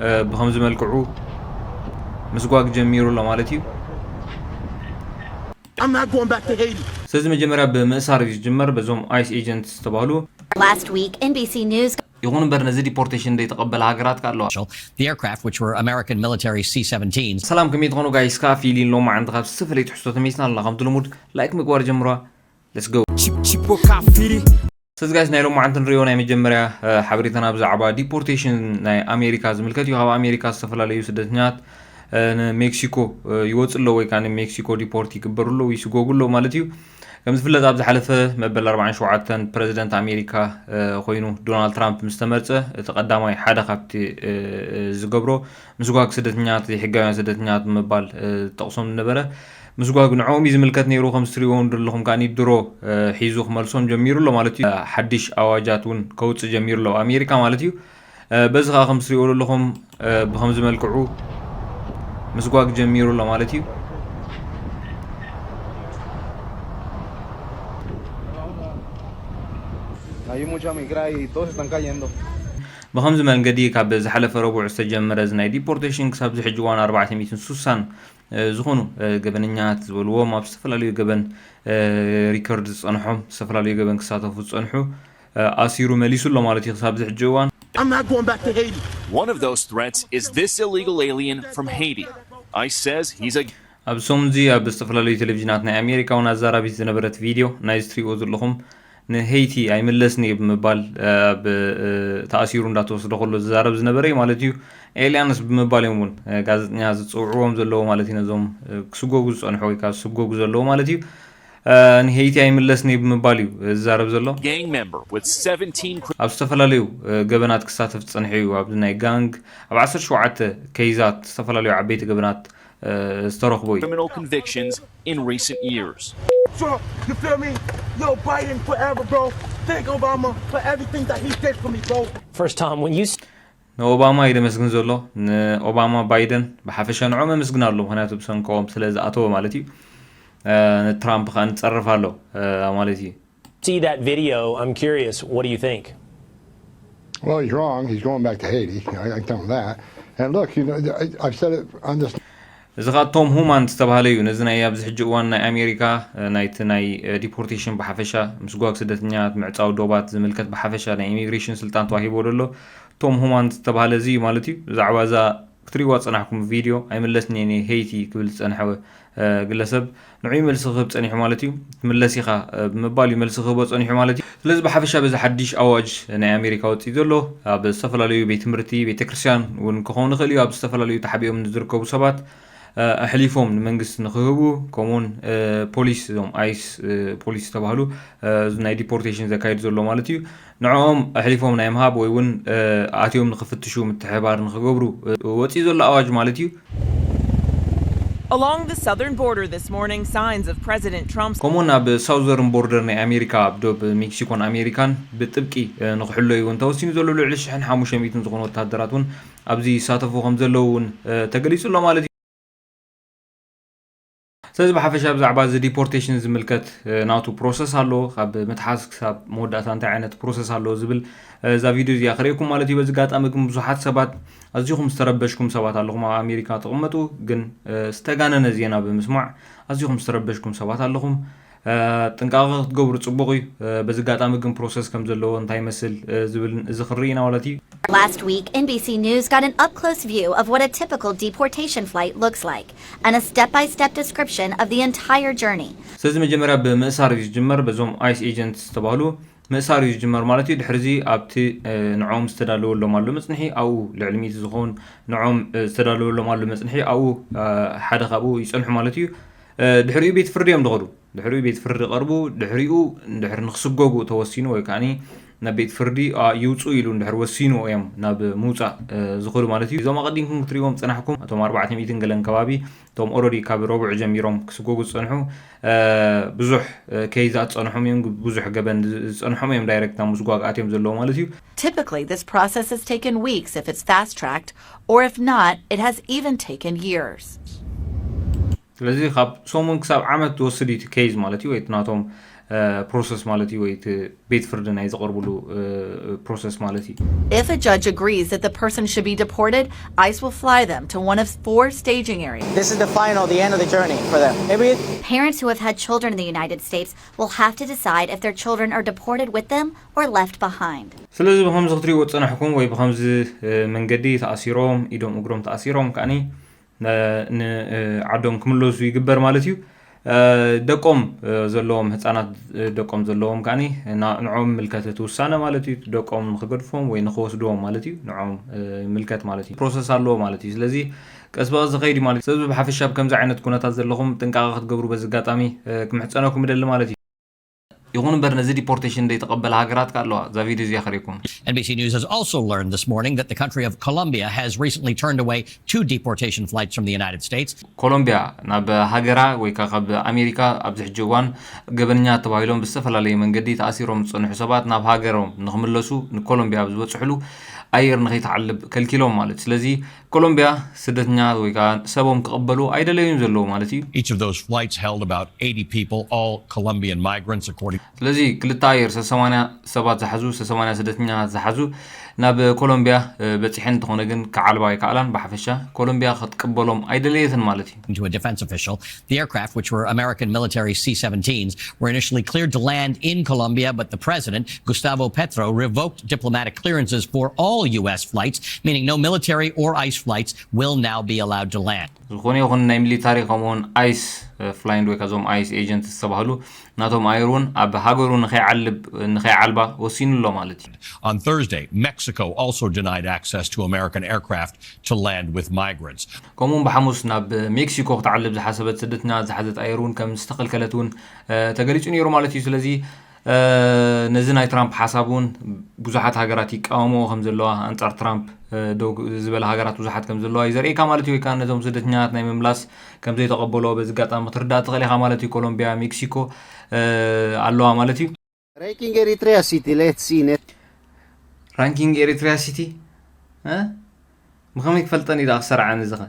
ብኸምዚ መልክዑ ምስጓግ ጀሚሩ ኣሎ ማለት እዩ። I'm not going back to Haiti. ስለዚ መጀመርያ ብምእሳር እዩ ዝጅመር በዞም ኣይስ ኤጀንት ዝተባህሉ። Last week, N B C News ይኹን እምበር ነዚ ዲፖርቴሽን ዘይተቐበላ ሃገራት ከ ኣለዋ። The aircraft, which were American military C seventeens, ሰላም ከመይ ትኾኑ ጋይስ? ከኣ ፊሊን ሎማዓንቲ ካብ ዝተፈላለየ ትሕዝቶ ተመይስና ኣለና። ከምቲ ልሙድ ላይክ ምግባር ጀምሯ። Let's go። Ci, ci può capire. ስለዚ ጋይስ ናይ ሎማዓንቲ ንሪኦ ናይ መጀመርያ ሓበሬታና ብዛዕባ ዲፖርቴሽን ናይ ኣሜሪካ ዝምልከት እዩ። ካብ ኣሜሪካ ዝተፈላለዩ ስደተኛታት ንሜክሲኮ ይወፁ ኣለዉ ወይ ከዓ ንሜክሲኮ ዲፖርት ይግበሩ ኣለዉ፣ ይስጎጉ ኣለዉ ማለት እዩ። ከም ዝፍለጥ ኣብ ዝሓለፈ መበል ኣርባዓን ሸውዓተን ፕረዚደንት ኣሜሪካ ኮይኑ ዶናልድ ትራምፕ ምስ ተመርፀ እቲ ቀዳማይ ሓደ ካብቲ ዝገብሮ ምስጓግ ስደተኛታት ዘይሕጋውያን ስደተኛታት ብምባል ዝጠቕሶም ዝነበረ ምስጓግ ንዕኦም እዩ ዝምልከት ነይሩ። ከም ዝትሪእዎም ዘለኹም ከኣ ድሮ ሒዙ ክመልሶም ጀሚሩ ኣሎ ማለት እዩ። ሓድሽ ኣዋጃት እውን ከውፅእ ጀሚሩ ኣሎ ኣሜሪካ ማለት እዩ። በዚ ከዓ ከም ዝትሪእዎ ዘለኹም ብኸምዚ መልክዑ ምስጓግ ጀሚሩ ኣሎ ማለት እዩ። Hay mucha migra y todos están cayendo. ብኸምዚ መንገዲ ካብ ዝሓለፈ ረቡዕ ዝተጀመረ እዚ ናይ ዲፖርቴሽን ክሳብ ዝሕጂ እዋን ኣርባዕተ ሚእትን ሱሳን ዝኾኑ ገበነኛታት ዝበልዎም ኣብ ዝተፈላለዩ ገበን ሪከርድ ዝፀንሖም ዝተፈላለዩ ገበን ክሳተፉ ዝፀንሑ ኣሲሩ መሊሱ ኣሎ ማለት እዩ ክሳብ ዝሕጂ እዋን። I'm not going back to Haiti. One of those threats is this illegal alien from Haiti. ICE says he's a ኣብ ሰሙን እዚ ኣብ ዝተፈላለዩ ቴሌቪዥናት ናይ ኣሜሪካ እውን ኣዛራቢት ዝነበረት ቪድዮ ናይ ዝትሪእዎ ዘለኹም ንሄይቲ ኣይምለስን እዩ ብምባል ኣብ ተኣሲሩ እንዳተወስደ ከሎ ዝዛረብ ዝነበረ እዩ ማለት እዩ። ኤልያንስ ብምባል እዮም እውን ጋዜጠኛ ዝፅውዕዎም ዘለዉ ማለት እዩ። ነዞም ክስጎጉ ዝፀንሑ ወይ ከዓ ዝስጎጉ ዘለዉ ማለት እዩ። ንሄይቲ ኣይምለስን እዩ ብምባል እዩ ዝዛረብ ዘሎ። Gang member with seventeen ኣብ ዝተፈላለዩ ገበናት ክሳተፍ ዝፀንሐ እዩ። ኣብ ናይ ጋንግ ኣብ ዓሰርተ ሸውዓተ ኬዛት ዝተፈላለዩ ዓበይቲ ገበናት ዝተረኽቦ እዩ። Criminal convictions in recent years. Trump, you feel me? Yo, Biden forever, bro. Thank Obama for everything that he did for me, bro. First time when you ንኦባማ እዩ ደመስግን ዘሎ። ንኦባማ ባይደን ብሓፈሻ ንዖም ኣመስግን ኣሎ፣ ምክንያቱ ብሰንኮም ስለ ዝኣተወ ማለት እዩ። ንትራምፕ ከዓ ንፀርፍ ኣሎ ማለት እዩ። See that video, I'm curious, what do you think? Well, he's wrong. He's going back to Haiti. I, I can tell him that. And look, you know, I, I've said it on this. እዚ ከዓ ቶም ሁማን ዝተባህለ እዩ። ነዚ ናይ ኣብዚ ሕጂ እዋን ናይ ኣሜሪካ ናይቲ ናይ ዲፖርቴሽን ብሓፈሻ ምስጓግ ስደተኛት ምዕፃው ዶባት ዝምልከት ብሓፈሻ ናይ ኢሚግሬሽን ስልጣን ተዋሂቦ ዘሎ ቶም ሁማን ዝተባህለ እዚ እዩ ማለት እዩ። ብዛዕባ እዛ ክትሪእዋ ዝፀናሕኩም ቪድዮ ኣይምለስን እየ ንሄይቲ ክብል ዝፀንሐ ግለሰብ ንዑ መልሲ ክህብ ፀኒሑ ማለት እዩ። ትምለስ ኢኻ ብምባል እዩ መልሲ ክህቦ ፀኒሑ ማለት እዩ። ስለዚ ብሓፈሻ በዚ ሓድሽ ኣዋጅ ናይ ኣሜሪካ ወፂኡ ዘሎ ኣብ ዝተፈላለዩ ቤት ትምህርቲ፣ ቤተክርስትያን እውን ክኸውን ይኽእል እዩ። ኣብ ዝተፈላለዩ ተሓቢኦም ንዝርከቡ ሰባት ኣሕሊፎም ንመንግስቲ ንክህቡ ከምኡውን ፖሊስ እዞም ኣይስ ፖሊስ ዝተባህሉ ናይ ዲፖርቴሽን ዘካይዱ ዘሎ ማለት እዩ ንዕኦም ኣሕሊፎም ናይ ምሃብ ወይ እውን ኣትዮም ንክፍትሹ ምትሕባር ንክገብሩ ወፂኡ ዘሎ ኣዋጅ ማለት እዩ። Along the southern border this morning, signs of President Trump's ከምኡውን ኣብ ሳውዘርን ቦርደር ናይ ኣሜሪካ ኣብ ዶብ ሜክሲኮን ኣሜሪካን ብጥብቂ ንክሕለዩ እውን ተወሲኑ ዘሎ ልዕሊ ሽሕን ሓሙሽተ ሚእትን ዝኾኑ ወታደራት እውን ኣብዚ ይሳተፉ ከም ዘለዉ እውን ተገሊፁ ኣሎ ማለት እዩ። ስለዚ ብሓፈሻ ብዛዕባ እዚ ዲፖርቴሽን ዝምልከት ናቱ ፕሮሰስ ኣሎ። ካብ ምትሓዝ ክሳብ መወዳእታ እንታይ ዓይነት ፕሮሰስ ኣሎ ዝብል እዛ ቪድዮ እዚኣ ክርእየኩም ማለት እዩ። በዚ ኣጋጣሚ ግን ብዙሓት ሰባት ኣዚኹም ዝተረበሽኩም ሰባት ኣለኹም ኣብ ኣሜሪካ ትቕመጡ፣ ግን ዝተጋነነ ዜና ብምስማዕ ኣዚኹም ዝተረበሽኩም ሰባት ኣለኹም። ጥንቃቐ ክትገብሩ ፅቡቕ እዩ። በዚ ኣጋጣሚ ግን ፕሮሰስ ከም ዘለዎ እንታይ ይመስል ዝብል እዚ ክርኢ ኢና ማለት እዩ። Last week, N B C News got an up close view of what a typical deportation flight looks like and a step by step description of the entire journey. ስለዚ መጀመርያ ብምእሳር እዩ ዝጅመር። በዞም ኣይስ ኤጀንት ዝተባህሉ ምእሳር እዩ ዝጅመር ማለት እዩ። ድሕሪ እዚ ኣብቲ ንዖም ዝተዳለወሎም ኣሎ መፅንሒ ኣብኡ ልዕሊ ሚእቲ ዝኸውን ንዖም ዝተዳለወሎም ኣሎ መፅንሒ ኣብኡ ሓደ ካብኡ ይፀንሑ ማለት እዩ። ድሕሪኡ ቤት ፍርዲ እዮም ዝኸዱ። ድሕሪኡ ቤት ፍርዲ ቀርቡ ድሕሪኡ ድሕሪ ንክስጎጉ ተወሲኑ ወይ ከዓ ናብ ቤት ፍርዲ ይውፁ ኢሉ ድሕሪ ወሲኑ እዮም ናብ ምውፃእ ዝኽእሉ ማለት እዩ። እዞም ኣቐዲምኩም ክትሪእዎም ዝፀናሕኩም እቶም ኣርባዕተ ሚእትን ገለን ከባቢ እቶም ኦረዲ ካብ ረቡዕ ጀሚሮም ክስጎጉ ዝፀንሑ ብዙሕ ኬይዛት ዝፀንሖም እዮም፣ ብዙሕ ገበን ዝፀንሖም እዮም ዳይሬክት ናብ ምስጓግ ኣትዮም ዘለዉ ማለት እዩ። Typically, this process has taken weeks if it's fast tracked, or if not, it has even taken years. ስለዚ ካብ ሰሙን ክሳብ ዓመት ዝወስድ እዩ እቲ ኬዝ ማለት እዩ፣ ወይ እቲ ናቶም ፕሮሰስ ማለት እዩ፣ ወይ እቲ ቤት ፍርዲ ናይ ዝቐርብሉ ፕሮሰስ ማለት እዩ። If a judge agrees that the person should be deported, ICE will fly them to one of four staging areas. This is the final, the end of the journey for them. Maybe Parents who have had children in the United States will have to decide if their children are deported with them or left behind. ስለዚ ብከምዚ ክትሪእዎ ዝፀናሕኩም ወይ ብከምዚ መንገዲ ተኣሲሮም ኢዶም እግሮም ተኣሲሮም ከዓኒ ንዓዶም ክምለሱ ይግበር ማለት እዩ። ደቆም ዘለዎም ህፃናት ደቆም ዘለዎም ከዓኒ ንዖም ምልከት እቲ ውሳነ ማለት እዩ። ደቆም ንክገድፎም ወይ ንክወስድዎም ማለት እዩ። ንዖም ምልከት ማለት እዩ። ፕሮሰስ ኣለዎ ማለት እዩ። ስለዚ ቀስ በቀስ ዝኸይድ እዩ ማለት እዩ። ስለዚ ብሓፈሻ ብከምዚ ዓይነት ኩነታት ዘለኹም ጥንቃቐ ክትገብሩ በዚ ኣጋጣሚ ክምሕፀነኩም ይደሊ ማለት እዩ። ይኹን እምበር ነዚ ዲፖርቴሽን ዘይተቐበላ ሃገራት ከ ኣለዋ። እዛ ቪድዮ እዚኣ ከሪኩም N B C News has also learned this morning that the country of Colombia has recently turned away two deportation flights from the United States. ኮሎምቢያ ናብ ሃገራ ወይ ከዓ ካብ ኣሜሪካ ኣብዚ ሕጂ እዋን ገበነኛ ተባሂሎም ብዝተፈላለየ መንገዲ ተኣሲሮም ዝፀንሑ ሰባት ናብ ሃገሮም ንክምለሱ ንኮሎምቢያ ኣብ ዝበፅሕሉ ኣየር ንከይትዓልብ ከልኪሎም ማለት እዩ። ስለዚ ኮሎምቢያ ስደተኛ ወይ ከዓ ሰቦም ክቕበሉ ኣይደለዩን ዘለዉ ማለት እዩ። Each of those flights held about eighty people, all Colombian migrants, according ስለዚ ክልተ ኣየር ሰሰማንያ ሰባት ዝሓዙ ሰሰማንያ ስደተኛ ዝሓዙ ናብ ኮሎምቢያ በፂሐን እንተኾነ ግን ክዓልባ ኣይከኣላን። ብሓፈሻ ኮሎምቢያ ክትቅበሎም ኣይደለየትን ማለት እዩ። to a defense official. The aircraft, which were American military C seventeens, were initially cleared to land in Colombia, but the president, Gustavo Petro, revoked diplomatic clearances for all U S flights, meaning no military or ICE flights will now be allowed to land. ዝኾነ ይኹን ናይ ሚሊታሪ ከምኡውን ኣይስ ፍላይንድ ወይ ከዞም ኣይስ ኤጀንት ዝተባህሉ ናቶም ኣየር እውን ኣብ ሃገሩ ንኸይዓልብ ንኸይዓልባ ወሲኑ ኣሎ ማለት እዩ። On Thursday, Mexico also denied access to American aircraft to land with migrants. ከምኡ እውን ብሓሙስ ናብ ሜክሲኮ ክትዓልብ ዝሓሰበት ስደተኛ ዝሓዘት ኣየር እውን ከም ዝተኸልከለት እውን ተገሊፁ ነይሩ ማለት እዩ። ስለዚ ነዚ ናይ ትራምፕ ሓሳብ እውን ብዙሓት ሃገራት ይቃወምዎ ከም ዘለዋ ኣንፃር ትራምፕ ደው ዝበለ ሃገራት ብዙሓት ከም ዘለዋ እዩ ዘርእየካ ማለት እዩ። ወይ ከዓ ነዞም ስደተኛታት ናይ ምምላስ ከም ዘይተቐበሎ በዚ ኣጋጣሚ ክትርዳእ ትኽእል ኢኻ ማለት እዩ። ኮሎምቢያ፣ ሜክሲኮ ኣለዋ ማለት እዩ። Ranking Eritrea City, let's see net. ራንኪንግ ኤሪትሪያ ሲቲ ብኸመይ ክፈልጠን ኢዳ ክሰርዓን እዚ ኸ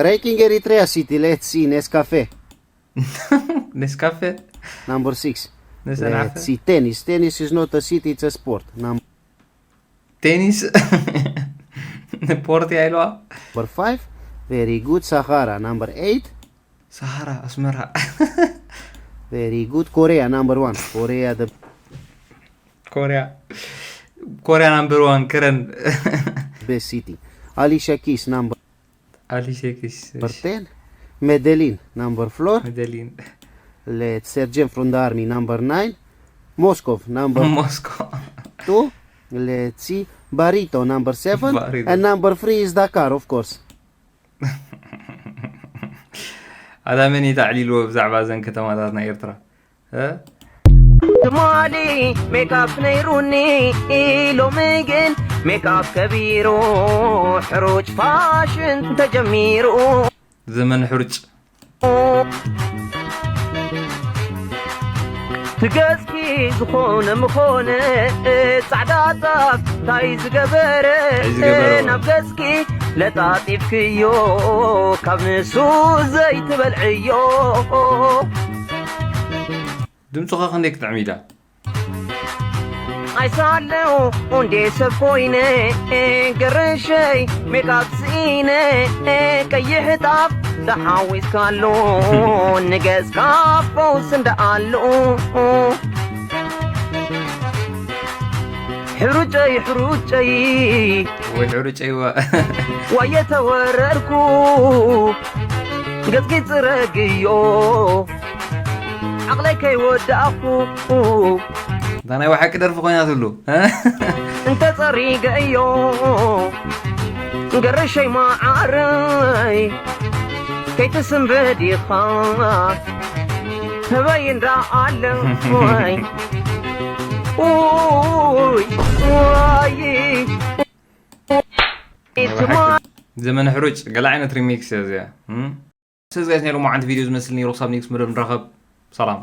Ranking Eritrea City, let's see Nescafe. ኔስካፌ Number six. ነሰናፈ Let's see tennis. Tennis is not a city, it's a sport. Number ቴኒስ ስፖርት እያ ኢለዋ five. Very good. Sahara. Number eight. ሰሃራ ኣስመራ Very good. Korea. Number one. Korea, the ኮሪያ ኮሪያ ናምበር ዋን ክረን best city. Alicia Keys. Number ኣሊሴ ኪስ number ten. Medellin. Number four. መደሊን Let's Sergeant from the army. Number nine. Moscow. Number ሞስኮ two. Let's see. Barito. Number seven. Barito. And number three is Dakar, of course. ኣታ መን እዩ ተዕሊልዎ ብዛዕባ እዘን ከተማታት ናይ ኤርትራ እ? ትማሊ ሜካፕ ነይሩኒ ሎሚ ግን ሜካፕ ከቢሩ ሕሩጭ ፋሽን ተጀሚሩ ዘመን ሕሩጭ ትገዝኪ ዝኾነ ምኾነ ጻዕዳ ጣፍ ታይ ዝገበረ ታይ ዝገበረ? ናብ ገዝኪ ለጣጢፍክዮ ካብ ንሱ ዘይትበልዕዮ ድምፁ ኸ ክንደይ ክጥዕም ኢዳ ኣይሳለው እንዴ ሰብ ኮይነ ገርሸይ ሜካፕ ስኢነ ቀይሕ ጣፍ ተሓዊስካሉ ንገጽካ ፈውስ እንደኣሉ ሕሩጨይ ሕሩጨይ ወይ ሕሩጨይዋ ዋየ ተወረርኩ ገጽኪ ጽረግዮ ዓቕለይ ከይወዳእኩ እታ ናይ ብሓቂ ደርፊ ኮይና ትብሉ እንተጸሪገዮ ገርሸይ መዓረይ ከይትስንብድ ኢኻ ህበይ እንዳ ኣለወይ ውይ ወይ ዘመን ሕሩጭ ገለ ዓይነት ሪሚክስ እያ እዚኣ ሰዝጋይስ ናይ ሎማዓንቲ ቪድዮ ዝመስል ነይሩ ክሳብ ኔክስት መደብ ንራኸብ ሰላም